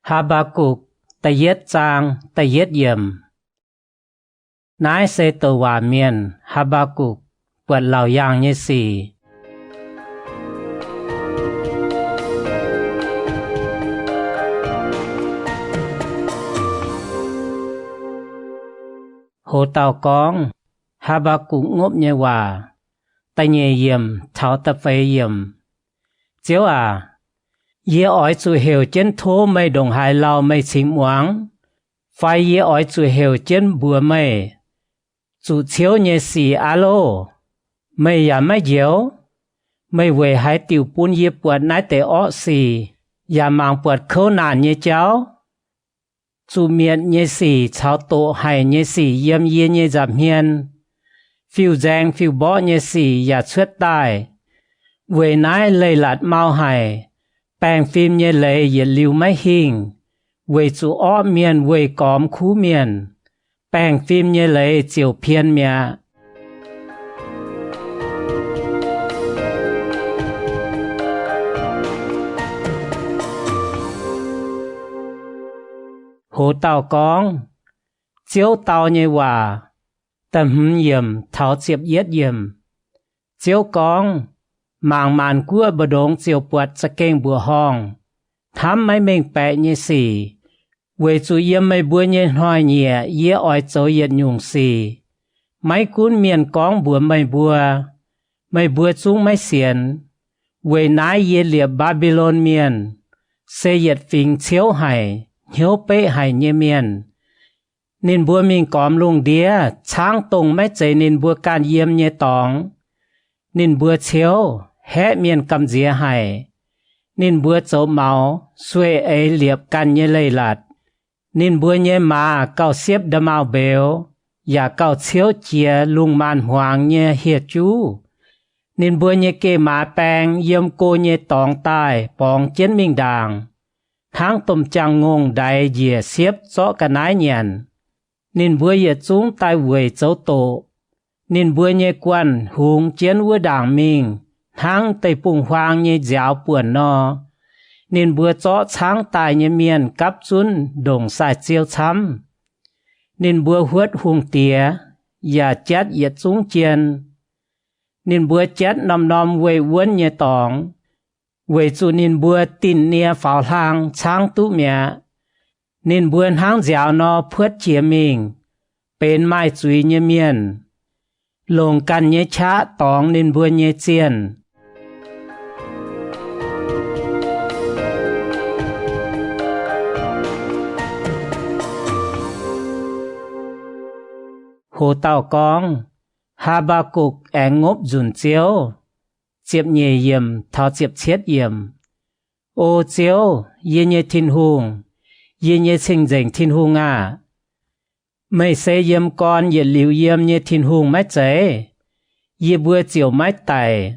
Haa^mbaa^gukc da'yietv zaang da'yietv yiemc. Naaiv se douc waac mienh, Haa^mbaa^gukc, buatc laauc yaangh nyei sic. Hoz dauh gorngv, Haa^mbaa^gukc ngopv nyei waac, da'nyeic yiemc taux da'feix yiemc. Ziouv aac, yie oix zuqc heuc jienv tov meih ndongc haaix lauh meih cingx muangx, fai yie oix zuqc heuc jienv mbuox meih, zuqc ciouv nyei sic aqv loh! Meih yaac maiv njoux? Meih weic haaix diuc bun yie buatc naaiv deix orqv sic, yaac mangc buatc kouv naanc nyei jauv? Zuqc mietc nyei sic caux doqc haic nyei sic yiem yie nyei nza'hmien. Fiuv-nzaeng fiuv-mborqv nyei sic yaac cuotv daaih. Weic naaiv leiz-latc mau haic, baengh fim nyei leiz yietc liuz maiv hingh, weic zuqc orqv mienh weih gormx kuv mienh. Baengh fim nyei leiz ziouc pien mi'aqv. Hoz dauh gorngv, Ziouv dau nyei waac, da'hmz yiemc taux ziepc yietv yiemc. Ziouv gorngv, Mangc maanc guoqv mbu'ndongx ziouc buatc za'gengh mbuoqc horngh, hnamv maiv mengh baeqc nyei sic, weic zuqc yiem meih mbuo nyei hnoi-nyieqc yie oix zoux yietc nyungc sic. Maiv gunv mienh gorngv mbuox meih mbuo, meih mbuo zungv maiv sienx. Weic naaiv yie liepc Mbaa^mbi^lon Mienh, se yietc fingx ciouv haic, hnyouv beqv haic nyei mienh. Ninh mbuo mingh gormx lungh ndiev caangv dongh maiv zeiz ninh mbuo ganh yiem nyei dorngx. Ninh mbuo ciouv, haeqv mienh gamh nziex haic. Ninh mbuo zoux maux, sueih eix liepc ganh nyei leiz-latc. Ninh mbuo nyei maaz gauh siepv nda'maauh mbeux, yaac gauh ciouv jiex lungh maanz-hmuangx nyei hieh juv. Ninh mbuo nyei geh maaz baeng yiem go nyei dorngx daaih borngz jienv mingh ndaangc, hnangv domh jaang-ngongh ndaix njiec siepv zorqv ga'naaiv nyanc. Ninh mbuo yietc zungv daaih weic zoux doqc. Ninh mbuo nyei guanh hungx jienv wuov ndaangc mingh, hnangv deic-bung-huaang nyei nziaaux buonc nor. Ninh mbuo zorqv caangv daaih nyei mienh gapv zunv ndongc saa-ziou camv. Ninh mbuo huotv hungh diex, yaac jatv yietc zungv jien. Ninh mbuo jatv norm-norm weih wuonv nyei dorngx, weic zuqc ninh mbuo dinh nie faaux hlang caangv duqv mi'aqv. Ninh mbuo hnangv nziaaux nor puotv jiex mingh, benx maaih zuiz nyei mienh. Longc ganh nyei qaqv dorngx ninh mbuo nyei zienh. Hoz dauh gorngv, Haa^mbaa^gukc aengx ngopv nzunc Ziouv. Ziepc nyeic yiemc taux ziepc cietv yiemc. O Ziouv, yie nyei Tin-Hungh, yie nyei Cing-Nzengc Tin-Hungh aah! Meih se yiem gorn yietc liuz yiem nyei Tin-Hungh maiv zeiz? Yie mbuo ziouc maiv daic.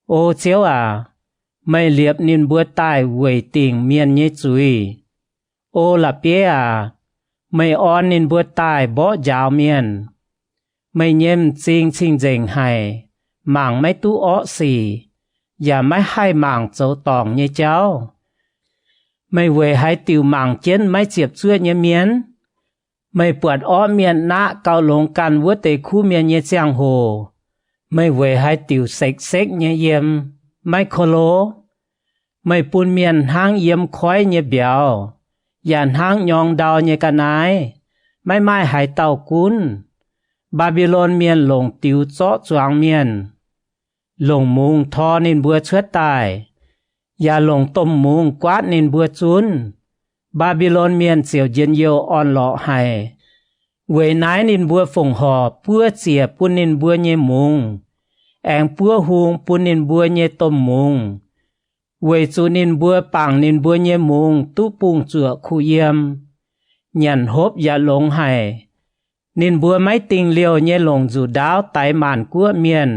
O Ziouv aac, meih liepc ninh mbuo daaih weic dingc mienh nyei zuiz. O la'bieiv aac, meih orn ninh mbuo daaih mborqv njaaux mienh. Meih nyei m'zing cing-nzengc haic, mangc maiv duqv orqv sic, yaac maiv haih mangc zoux dorngc nyei jauv. Meih weic haaix diuc mangc jienv maiv ziepc zuoqv nyei mienh? Meih buatc orqv mienh naqv gauh longx ganh wuov deix kuv mienh nyei ziangh hoc, meih weic haaix diuc sekv-sekv nyei yiem, maiv ko lo? Meih bun mienh hnangv yiem koiv nyei mbiauz, yaac hnangv nyorng ndau nyei ga'naaiv, maiv maaih haaix dauh gunv. Mbaa^mbi^lon Mienh longc diux zorqv zuangx mienh, longc mungz tor ninh mbuo cuotv daaih, yaac longc domh mungz guaatv ninh mbuo zunv. Mbaa^mbi^lon Mienh ziouc njien-youh orn-lorqc haic. Weic naaiv ninh mbuo fongc horc buov ziec bun ninh mbuo nyei mungz, aengx buov hung bun ninh mbuo nyei domh mungz, weic zuqc ninh mbuo bangc ninh mbuo nyei mungz duqv bungx-zuoqc kuh yiem, nyanc hopv yaac longx haic. Ninh mbuo maiv dingh liouh nyei longc nzuqc ndaauv daix maanc guoqv mienh,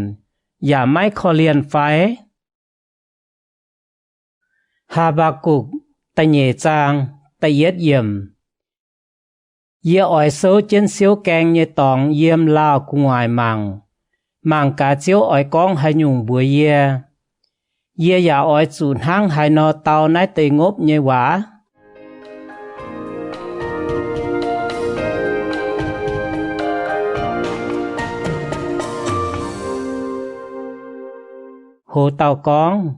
yaac maiv korv-lienh fai? Haa^mbaa^gukc da'nyeic zaang da'yietv yiemc. Yie oix souv jienv siouv gaeng nyei dorngx yiem laauh gu'nguaaic mangc, mangc gaax Ziouv oix gorngv haaix nyungc mbuox yie. Yie yaac oix zuqc hnangv haaix nor dau naaiv deix ngopv nyei waac? Hoz dauh gorngv,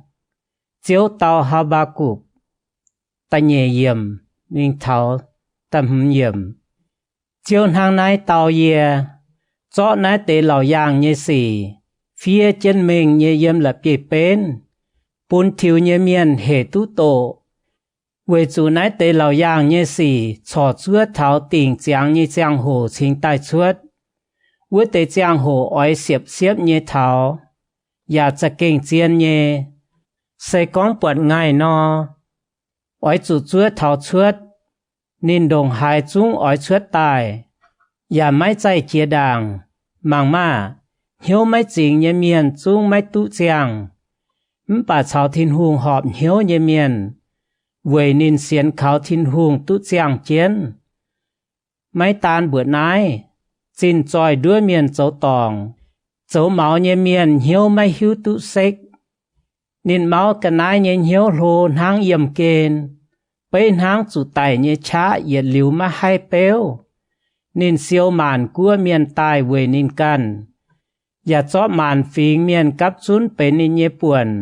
Ziouv dau Haa^mbaa^gukc, da'nyeic yiemc mingh taux da'hmz yiemc. Ziouv hnangv naaiv dau yie, Zorqv naaiv deix laauc yaangh nyei sic, fiev jienv mengh nyei yiem la'bieiv-benv, bun tiux nyei mienh hec duqv doqc. Weic zuqc naaiv deix laauc yaangh nyei sic corc zuov taux dingc ziangx nyei ziangh hoc cingx daaih cuotv. Wuov deix ziangh hoc oix siepv-siepv nyei taux, yaac za'gengh zien nyei. Se gorngv buatc ngaih nor, oix zuqc zuov taux cuotv. Ninh ndongc haaix zungv oix cuotv daaih, yaac maiv zaih jiex ndaangc. Mangc maah! Hnyouv maiv zingx nyei mienh zungv maiv duqv ziangh, mv baac caux Tin-Hungh horpc hnyouv nyei mienh, weic ninh sienx kaux Tin-Hungh duqv ziangh jienv. Maiv daan mbuoqc naaiv, zinh zoih nduov mienh zoux dorngc, zoux maux nyei mienh hnyouv maiv hiuv duqv sekv. Ninh mauv ga'naaiv nyei hnyouv hlo hnangv yiemh gen, beiv hnangv zuqc daic nyei qaqv yietc liuz maiv haih beuv. Ninh siou maanc guoqv mienh daaih weic ninh ganh, yaac zorqv maanc fingx mienh gapv zunv benx ninh nyei buonc.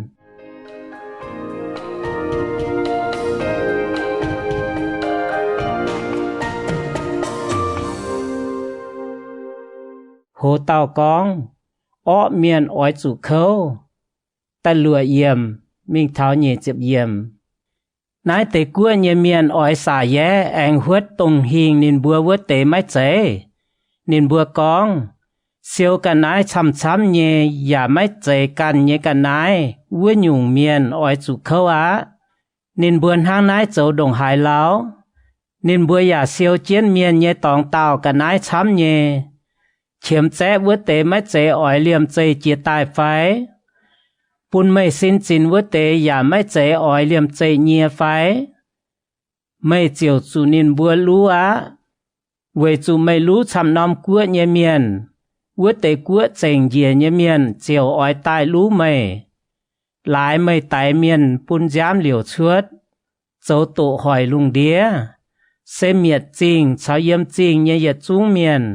Hoz dauh gorngv, Orqv mienh oix zuqc kouv. Da'luoqc yiemc mingh taux nyic ziepc yiemc. Naaiv deix guoqv nyei mienh oix saac yaev aengx huotv dongh hingh ninh mbuo wuov deix maiv zeiz? Ninh mbuo gorngv, Siou ga'naaiv camv-camv nyei yaac maiv zeiz ganh nyei ga'naaiv wuov nyungc mienh oix zuqc kouv aqv. Ninh mbuo hnangv naaiv zoux ndongc haaix lauh? Ninh mbuo yaac siou jienv mienh nyei dorngx daauh ga'naaiv camv nyei. Qiemx zaeqv wuov deix maiv zeiz oix liemh zeih jiex daaih fai? Bun meih sin zinx wuov deix yaac maiv zeiz oix liemh zeih nyie fai? Meih ziouc zuqc ninh mbuo luv aqv, weic zuqc meih luv camv-norm guoqv nyei mienh. Wuov deix guoqv zengc njiec nyei mienh ziouc oix daaih luv meih. Laaix meih daix mienh bun nziaamv liouc cuotv, zoux doqc hoic lungh ndiev, se mietc zingh caux yiem zingh nyei yietc zungv mienh,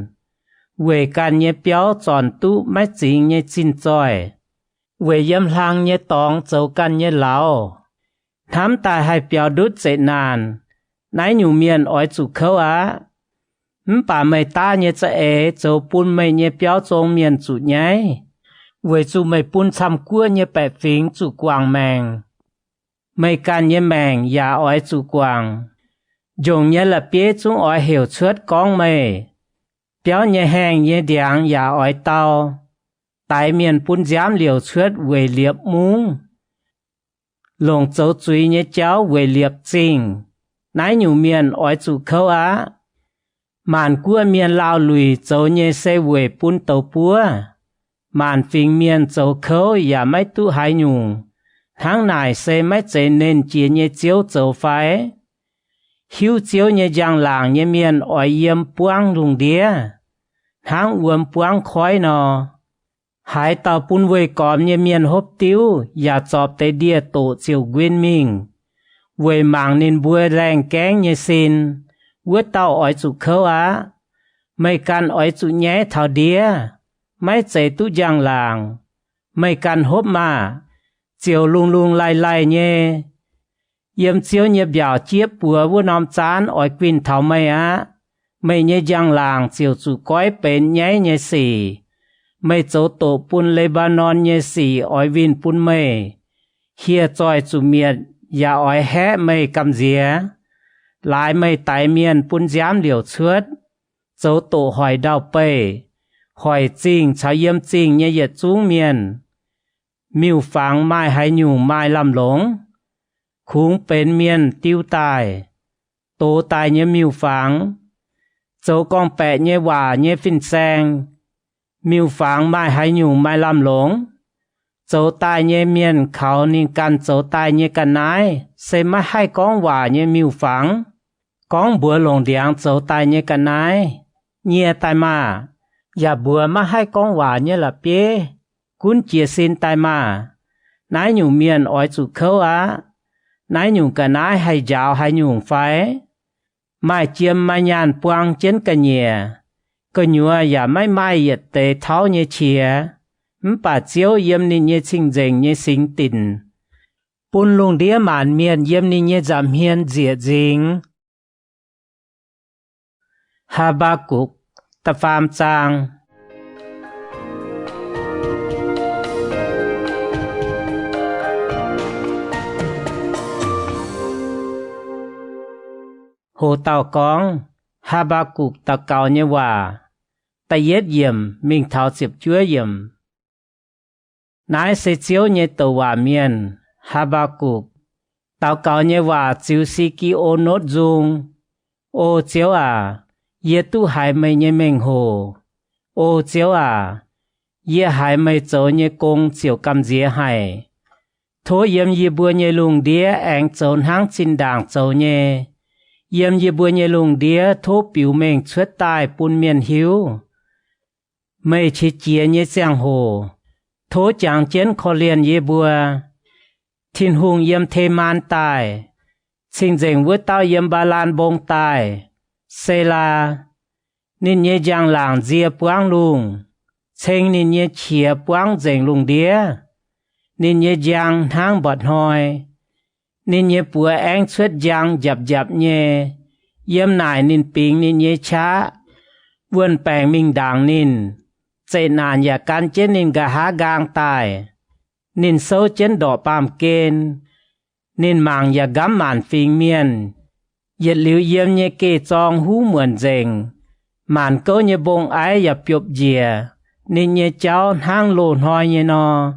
weic ganh nyei biauv zornc duqv maiv zingx nyei zinh zoih, weic yiem hlang nyei dorngx zoux ganh nyei lauz, hnamv daaih haih biaux ndutv zeqc naanc, naaiv nyungc mienh oix zuqc kouv aqv. Mv baac meih daav nyei za'eix zoux bun meih nyei biauv zong mienh zuqc nyaiv, weic zuqc meih bun camv-guoqv nyei baeqc fingx zuqc guangc maengc. Meih ganh nyei maengc yaac oix zuqc guangc. Njongc nyei la'bieiv zungv oix heuc cuotv gorngv meih. Biauv nyei haengh nyei ndiangx yaac oix dau. Daix mienh bun nziaamv liouc cuotv weic liepc mungv, longc zoux zuiz nyei jauv weic liepc zingh. Naaiv nyungc mienh oix zuqc kouv aqv. Maanc guoqv mienh laauh luic zoux nyei se weic bun douz buov. Maanc fingx mienh zoux kouv yaac maiv duqv haaix nyungc. Hnangv naaic se maiv zeiz Nernh Jiex nyei Ziouv zoux fai? Hiuv Ziouv nyei njang-laangc nyei mienh oix yiem buangv lungh ndiev, hnangv wuom buangv koiv nor. Haaix dauh bun weih gormx nyei mienh hopv diuv yaac zorpc deix ndie-doqc ziouc nquin mingh, weic mangc ninh mbuo laengh gaengv nyei sin, wuov dauh oix zuqc kouv aqv. Meih ganh oix zuqc nyaiv taux ndiev, maiv zeiz duqv njang-laangc. Meih ganh hopv maah! Ziouc lungh lungh laih laih nyei. Yiem Ziouv nyei mbiaauc jieqv buoz wuov norm zaanv oix guinh taux meih aqv. Meih nyei njang-laangc ziouc zuqc goiv benx nyaiv nyei sic. Meih zoux doqc bun Le^mbaa^norn nyei sic oix winh bun meih. Hieh zoih zuqc mietc yaac oix haeqv meih gamh nziex. Laaix meih daix mienh bun nziaamv liouc cuotv, zoux doqc hoic ndau-beih, hoic zingh caux yiem zingh nyei yietc zungv mienh. Miuc-fangx maaih haaix nyungc maaih lamh longc? Kungx benx mienh diu daaih, dox daaih nyei miuc-fangx, zoux gorngv-baeqc nyei waac nyei fin-saeng. Miuc-fangx maaih haaix nyungc maaih lamh longc? Zoux daaih nyei mienh kaux ninh ganh zoux daaih nyei ga'naaiv se maiv haih gorngv waac nyei miuc-fangx. Gorngv mbuox longc ndiangx zoux daaih nyei ga'naaiv, Nyie daaih maah! Yaac mbuox maiv haih gorngv waac nyei la'bieiv, Gunv jiez sin daaih maah! Naaiv nyungc mienh oix zuqc kouv aqv. Naaiv nyungc ga'naaiv haih njaaux haaix nyungc fai? Maaih jiem maaih nyaanh buang jienv ga'nyiec, gu'nyuoz yaac maiv maaih yietc deix tauv nyei qiex. mv baac Ziouv yiem ninh nyei cing-nzengc nyei singx dinc, bun lungh ndiev maanc mienh yiem ninh nyei nza'hmien nzieqc nzingx. Haa^mbaa^gukc da'faam zaang. Hoc dauh gorngv Haa^mbaa^gukc daux gaux nyei waac, da'yietv yiemc mingh taux ziepc juov yiemc. Naaiv se Ziouv nyei douc waac mienh, Haa^mbaa^gukc, daux gaux nyei waac ziux Si^gi^on notv nzung. O Ziouv aac, yie duqv haiz meih nyei mengh hoc. O Ziouv aac, yie haiz meih zoux nyei gong ziouc gamh nziex haic. Tov yiem yie mbuo nyei lungh ndiev aengx zoux hnangv zinh ndaangc zoux nyei. Yiem yie mbuo nyei lungh ndiev tov biux mengh cuotv daaih bun mienh hiuv meih qiex jiez nyei ziangh hoc. Tov jangx jienv korv-lienh yie mbuo. Tin-Hungh yiem Temaan daaih, cing-nzengc wuov dauh yiem Mbaa^lan Mbong daaih. Selaa. Ninh nyei njang-laangc nzie buangv lungh, ceng ninh nyei qiex buangv nzengc lungh ndiev. Ninh nyei njang hnangv mba'hnoi. Ninh nyei buoz aengv cuotv njang njapc njapc nyei. Yiem naaic ninh bingx ninh nyei qaqv, wuon-baengc mingh ndaangc ninh. Zeqc naanc yaac gan jienv ninh nqa'haav nqaang daaih. Ninh souv jienv ndorqc baamh gen. Ninh mangc yaac nqamv maanc fingx mienh. Yietc liuz yiem nyei geh zorng huv muonc nzengc. Maanc gouv nyei mbong-aiv yaac biopv njiec. Ninh nyei jauv hnangv loz-hnoi nyei nor.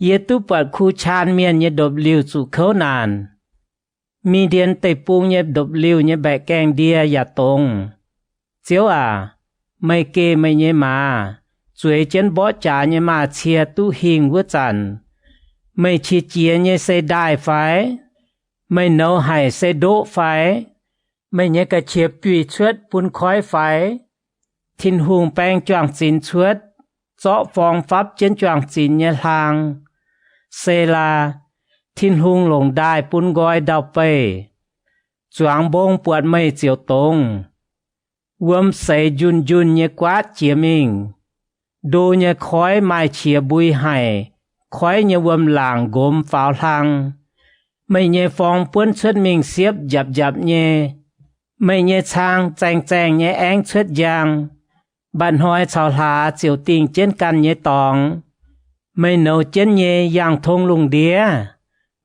Yie duqv buatc Ku^qaan Mienh nyei ndopv-liuh zuqc kouv naanc. Mi^ndien Deic-Bung nyei ndopv-liuh nyei mbaeqc gaengh ndie yaac dongz. Ziouv aac, meih geh meih nyei maaz, zueiz jienv mborqv jaax nyei maaz-cie duqv hingh wuov zanc, meih qiex jiez nyei se ndaaih fai? Meih nouz haic se ndoqv fai? Meih nyei ga'qiex buih cuotv bun koiv fai? Tin-Hungh baeng juang-zinx cuotv, zorqv forng fapv jienv juang-zinx nyei hlaang. Selaa. Tin-Hungh longc ndaaih bun nqoi ndau-beih. Zuangx mbong buatc meih ziouc dongz. Wuom seix njunh njunh nyei guaatv jiex mingh. Ndo nyei koiv maaih qiex mbui haic, koiv nyei wuom-laangc nqomz faaux hlang. Meih nyei forng buonv cuotv mingh siepv njapc njapc nyei. Meih nyei cang zaeng zaeng nyei aengv cuotv njang. Mba'hnoi caux hlaax ziouc dingh jienv ganh nyei dorngx. Meih nouz jienv nyei yangh tong lungh ndiev.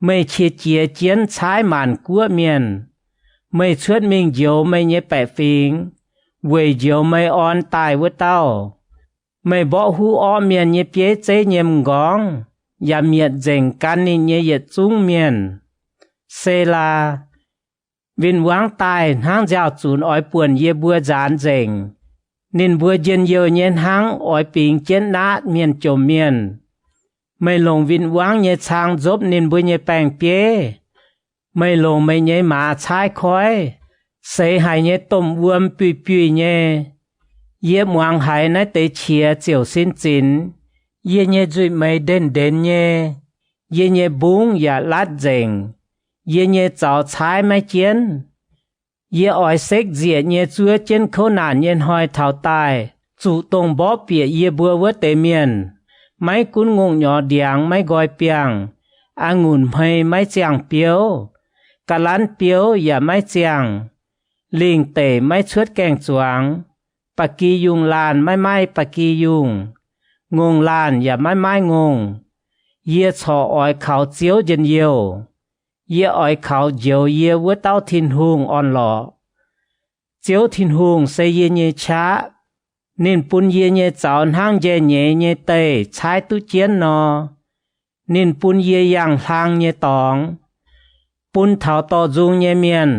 Meih qiex jiez jienv caaiv maanc guoqv mienh. Meih cuotv mingh njoux meih nyei baeqc fingx, weic njoux meih orn daaih wuov dauh. Meih mborqv huv orqv mienh nyei bieiv zeiv nyei m'nqorngv, yaac mietc nzengc gan ninh nyei yietc zungv mienh. Selaa. Win-wangv daaih hnangv nziaaux-zunc oix buonc yie mbuo nzaanx nzengc. Ninh mbuo njien-youh nyei hnangv oix bingx jienv naatv mienh jomc mienh. Meih longc win-wangv nyei cang nzopv ninh mbuo nyei baeng-bieiv. Meih longc meih nyei maaz caaiv koiv. Seix haic nyei domh wuom buih buih nyei. Yie muangx haiz naaiv deix qiex ziouc sin zinx. Yie nyei nzuih meix ndenx ndenx nyei. Yie nyei mbungv yaac latv nzengc. Yie nyei zaux caaiv maiv jienv. Yie oix sekv nzieqc nyei zuov jienv kouv naanc nyei hnoi taux daaih zuqc dongh mborqv bieqc yie mbuo wuov deix mienh. Maiv gunv ngongh nyorx ndiangx maiv nqoi biangh, a'ngunc hmei maiv ziangh biouv, ga'lanv biouv yaac maiv ziangh, lingh deic maiv cuotv gaeng-zuangx, ba'gi yungh laanh maiv maaih ba'gi yungh, ngongh laanh yaac maiv maaih ngongh. Yie corc oix kaux Ziouv njien-youh. Yie oix kaux njoux yie wuov dauh Tin-Hungh orn-lorqc. Ziouv Tin-Hungh se yie nyei qaqv. Ninh bun yie nyei zaux hnangv njaih nyeiz nyei deih caaiv duqv jienv nor. Ninh bun yie yangh hlang nyei dorngx, bun taux dorh nzung nyei mienh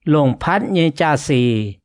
longc patv nyei jaa-sic.